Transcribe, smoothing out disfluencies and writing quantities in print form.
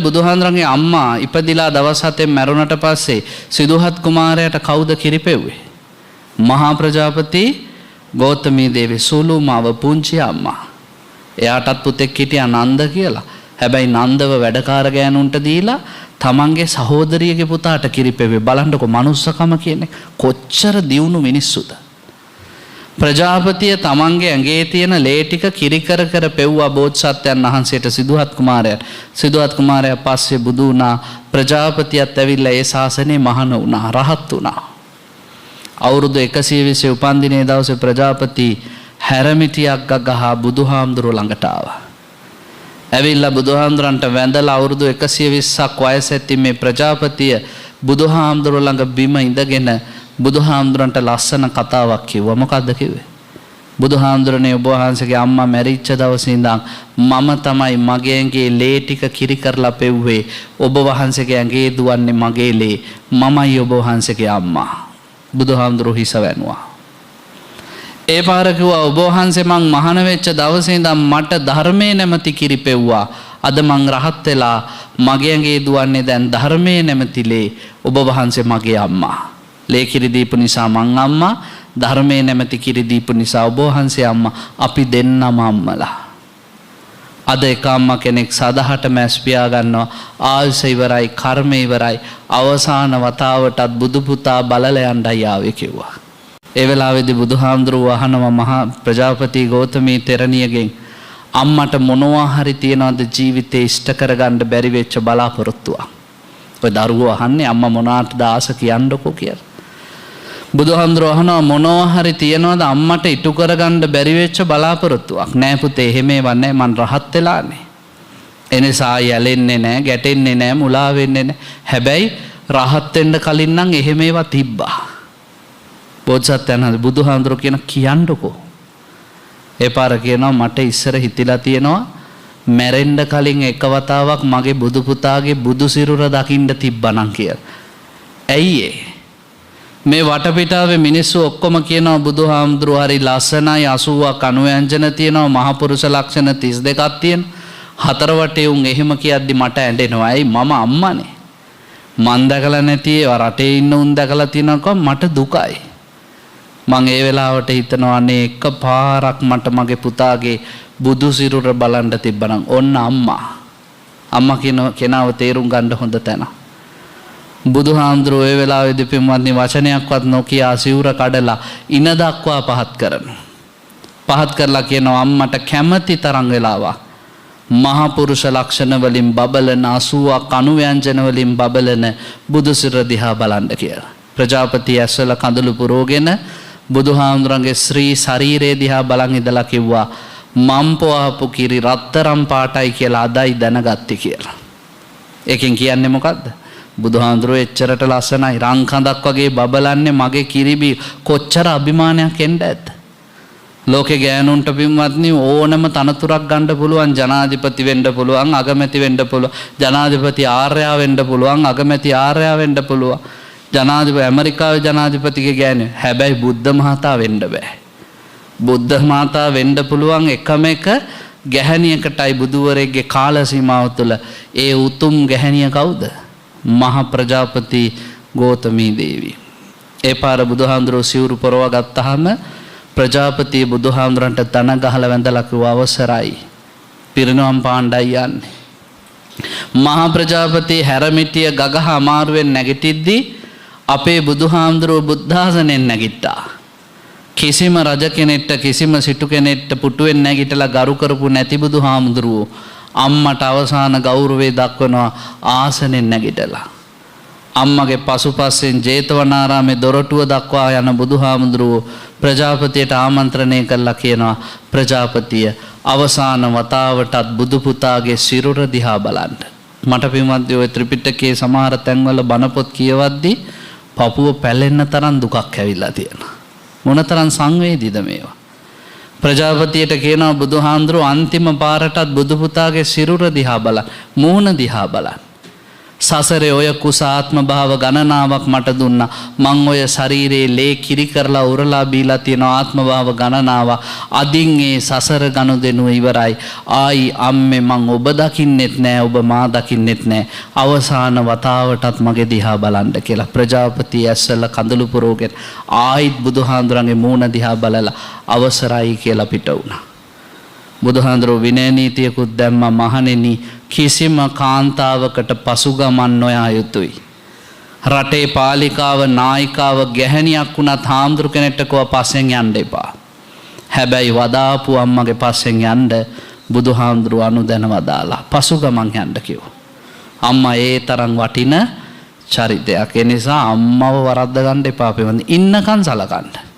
බුදුහාඳුරන්ගේ අම්මා ඉපදිලා දවස් හතෙන් මැරුණට පස්සේ සිදුහත් කුමාරයාට කවුද කිරිපෙව්වේ? මහා ප්‍රජාපති ගෞතමී දේවී සුළු මව පුංචි අම්මා. එයාටත් පුතෙක් හිටියා නන්ද කියලා. හැබැයි නන්දව වැඩකාර ගෑනුන්ට දීලා තමන්ගේ සහෝදරියගේ පුතාට කිරිපෙව්වේ. බලන්නකො මනුස්සකම කියන්නේ කොච්චර දියුණු මිනිස්සුද. ප්‍රජාපතිය තමන්ගේ ඇඟේ තියෙන ලේ ටික කිරි කර කර පෙව්වා බෝධිසත්වයන් වහන්සේට සිදුහත් කුමාරයාට. සිදුහත් කුමාරයා පස්සේ බුදු වුණා. ප්‍රජාපතියත් ඇවිල්ලා ඒ ශාසනයේ මහාන වුණා, රහත් වුණා. අවුරුදු 120 උපන්දිනේ දවසේ ප්‍රජාපති හැරමිටියක් ගගහ බුදුහාමුදුරුවෝ ළඟට ආවා. ඇවිල්ලා බුදුහාමුදුරන්ට වැඳලා අවුරුදු 120ක් වයස ඇති මේ ප්‍රජාපතිය බුදුහාමුදුරුවෝ ළඟ බිම ඉඳගෙන බුදුහාමුදුරන්ට ලස්සන කතාවක් කිව්වා. මොකද්ද කිව්වේ? බුදුහාමුදුරනේ ඔබ වහන්සේගේ අම්මා මැරිච්ච දවසේ ඉඳන් මම තමයි මගේ ඇඟේ ලේ ටික කිරි කරලා පෙව්වේ. ඔබ වහන්සේගේ ඇඟේ දුවන්නේ මගේ ලේ. මමයි ඔබ වහන්සේගේ අම්මා. බුදුහාමුදුරුවෝ හිස වැනුවා. ඒ පාර කිව්වා ඔබ වහන්සේ මං මහාන වෙච්ච දවසේ ඉඳන් මට ධර්මයේ නැමැති කිරි පෙව්වා. අද මං රහත් වෙලා මගේ ඇඟේ දුවන්නේ දැන් ධර්මයේ නැමැති ලේ. ඔබ වහන්සේ මගේ අම්මා. ලේ කිරි දීපු නිසා මං අම්මා, ධර්මයේ නැමැති කිරි දීපු නිසා ඔබ වහන්සේ අම්මා. අපි දෙන්නම අම්මලා. අද එක අම්මා කෙනෙක් සදහටම ඇස් පියා ගන්නවා. ආයුෂ ඉවරයි, කර්ම ඉවරයි, අවසාන වතාවටත් බුදු පුතා බලලා යන්නයි ආවේ කිව්වා. ඒ වෙලාවේදී බුදුහාමුදුරුවෝ අහනවා මහා ප්‍රජාපති ගෞතමී තෙරණියගෙන්, අම්මට මොනවා හරි තියනවද ජීවිතේ ඉෂ්ට කරගන්න බැරි වෙච්ච බලාපොරොත්තුවක්? ඔය දරුවෝ අහන්නේ අම්මා මොනාටද ආස කියන්නකෝ කියලා. බුදුහාමුදුරුවෝ අහනවා මොනවා හරි තියනවද අම්මට ඉටු කරගන්න බැරි වෙච්ච බලාපොරොත්තුවක්? නෑ පුතේ, එහෙම ඒවා නෑ, මං රහත් වෙලානේ. එනිසා යැලෙන්නේ නෑ, ගැටෙන්නේ නෑ, මුලා වෙන්නේ නෑ. හැබැයි රහත් වෙන්න කලින් නම් එහෙම ඒවා තිබ්බා. බෝධිසත්වයන් වහන්සේ බුදුහාමුදුරුවෝ කියන කියන්නකෝ. ඒ පාර කියනවා මට ඉස්සර හිතිලා තියෙනවා මැරෙන්න කලින් එක වතාවක් මගේ බුදු පුතාගේ බුදු සිරුර දකින්න තිබ්බනම් කියලා. ඇයි ඒ? මේ වටපිටාවේ මිනිස්සු ඔක්කොම කියනවා බුදුහාමුදුරුවෝ හරි ලස්සනයි, 80ක් අනුව්‍යංජන තියෙනවා, මහ පුරුෂ ලක්ෂණ 32ක් තියෙනවා. හතර වටේ උන් එහෙම කියද්දි මට ඇඬෙනවා. ඇයි? මම අම්මනේ. මං දැකලා නැති ඒවා රටේ ඉන්න උන් දැකලා තියෙනකම් මට දුකයි. මං ඒ වෙලාවට හිතනවා අනේ එක පාරක් මට මගේ පුතාගේ බුදු සිරුර බලන්න තිබ්බනම්. ඔන්න අම්මා. අම්මා කියන කෙනාව තේරුම් ගන්න හොඳ තැන. බුදුහාමුදුරුවෝ ඒ වෙලාවේදී පින්වත්නි වචනයක්වත් නොකියා සිවුර කඩලා ඉන දක්වා පහත් කරනවා. පහත් කරලා කියනවා අම්මට කැමති තරම් වෙලාවක් මහ පුරුෂ ලක්ෂණ වලින් බබලන 80ක් අනුව්‍යංජන වලින් බබලන බුදු සිරුර දිහා බලන්න කියලා. ප්‍රජාපති ඇස්වල කඳුළු පුරෝගෙන බුදුහාමුදුරන්ගේ ශ්‍රී ශරීරය දිහා බලන් ඉඳලා කිව්වා මම් පොවපු කිරි රත්තරන් පාටයි කියලා අදයි දැනගත්තේ කියලා. ඒකෙන් කියන්නේ මොකද්ද? බුදුහාමුදුරුවෝ එච්චරට ලස්සනයි, රන් කඳක් වගේ බබලන්නේ මගේ කිරිබි, කොච්චර අභිමානයක් එන්න ඇද්ද? ලෝකේ ගෑනුන්ට පින්වත්නි ඕනම තනතුරක් ගන්න පුළුවන්, ජනාධිපති වෙන්න පුළුවන්, අගමැති වෙන්න පුළුවන්, ජනාධිපති ආර්යා වෙන්න පුළුවන්, අගමැති ආර්යා වෙන්න පුළුවන්, ජනාධිපති ඇමරිකාවේ ජනාධිපතිගේ ගෑණිය. හැබැයි බුද්ධ මහතා වෙන්න බෑ. බුද්ධ මාතා වෙන්න පුළුවන් එකම එක ගැහණියකටයි බුදුවරයෙක්ගේ කාල සීමාව තුළ. ඒ උතුම් ගැහණිය කවුද? මහ ප්‍රජාපති ගෞතමී දේවී. ඒ පාර බුදුහාමුදුරුවෝ සිවුරු පොරව ගත්තාම ප්‍රජාපති බුදුහාමුදුරන්ට දන ගහලා වැඳලා කිව්වා අවසරයි, පිරිනවම් පාණ්ඩයි යන්නේ. මහා ප්‍රජාපති හැරමිටිය ගගහ අමාරුවෙන් නැගිටිද්දී අපේ බුදුහාමුදුරුවෝ බුද්ධාසනෙන් නැගිට්ටා. කිසිම රජ කෙනෙක්ට කිසිම සිටු කෙනෙක්ට පුටුවෙන් නැගිටලා ගරු කරපු නැති බුදුහාමුදුරුවෝ අම්මට අවසාන ගෞරවය දක්වනවා ආසනෙන් නැගිටලා. අම්මගේ පසුපස්සෙන් ජේතවනාරාමේ දොරටුව දක්වා යන බුදුහාමුදුරුවෝ ප්‍රජාපතියට ආමන්ත්‍රණය කළා කියනවා ප්‍රජාපතිය අවසාන වතාවටත් බුදු පුතාගේ සිරුර දිහා බලන්න. මට පින්වත්නි ඔය ත්‍රිපිටකයේ සමහර තැන්වල බණ පොත් කියවද්දී පපුව පැලෙන්න තරම් දුකක් ඇවිල්ලා තියෙනවා. මොනතරම් සංවේදීද මේවා. ප්‍රජාපතියට කියනවා බුදුහාමුදුරුවෝ අන්තිම පාරටත් බුදු පුතාගේ සිරුර දිහා බලන්න, මූණ දිහා බලන්න. සසරේ ඔය කුස ආත්ම භාව ගණනාවක් මට දුන්නා. මං ඔය ශරීරේ ලේ කිරි කරලා උරලා බීලා තියෙන ආත්ම භාව ගණනාවක්. අදින් ඒ සසර ගනුදෙනුව ඉවරයි. ආයි අම්මේ මං ඔබ දකින්නෙත් නෑ, ඔබ මා දකින්නෙත් නෑ. අවසාන වතාවටත් මගේ දිහා බලන්න කියලා ප්‍රජාපති ඇස්වල කඳුළු පුරවගෙන ආයිත් බුදුහාඳුරන්ගේ මූණ දිහා බලලා අවසරයි කියලා පිට වුණා. බුදුහාඳුරෝ විනය නීතියකුත් දැම්මා, මහණෙනි කිසිම කාන්තාවකට පසුගමන් නොයා යුතුයි. රටේ පාලිකාව නායිකාව ගැහැණියක් වුණත් හාමුදුරු කෙනෙක්ට කව පස්සෙන් යන්න එපා. හැබැයි වදාපු අම්මගේ පස්සෙන් යන්න බුදුහාමුදුරුවෝ අනුදැන වදාලා පසුගමන් යන්න කිව්වා. අම්මා ඒ තරම් වටින චරිතයක්. ඒ නිසා අම්මව වරද්ද ගන්න එපා පින්වත්නි. ඉන්නකන් සලකන්න.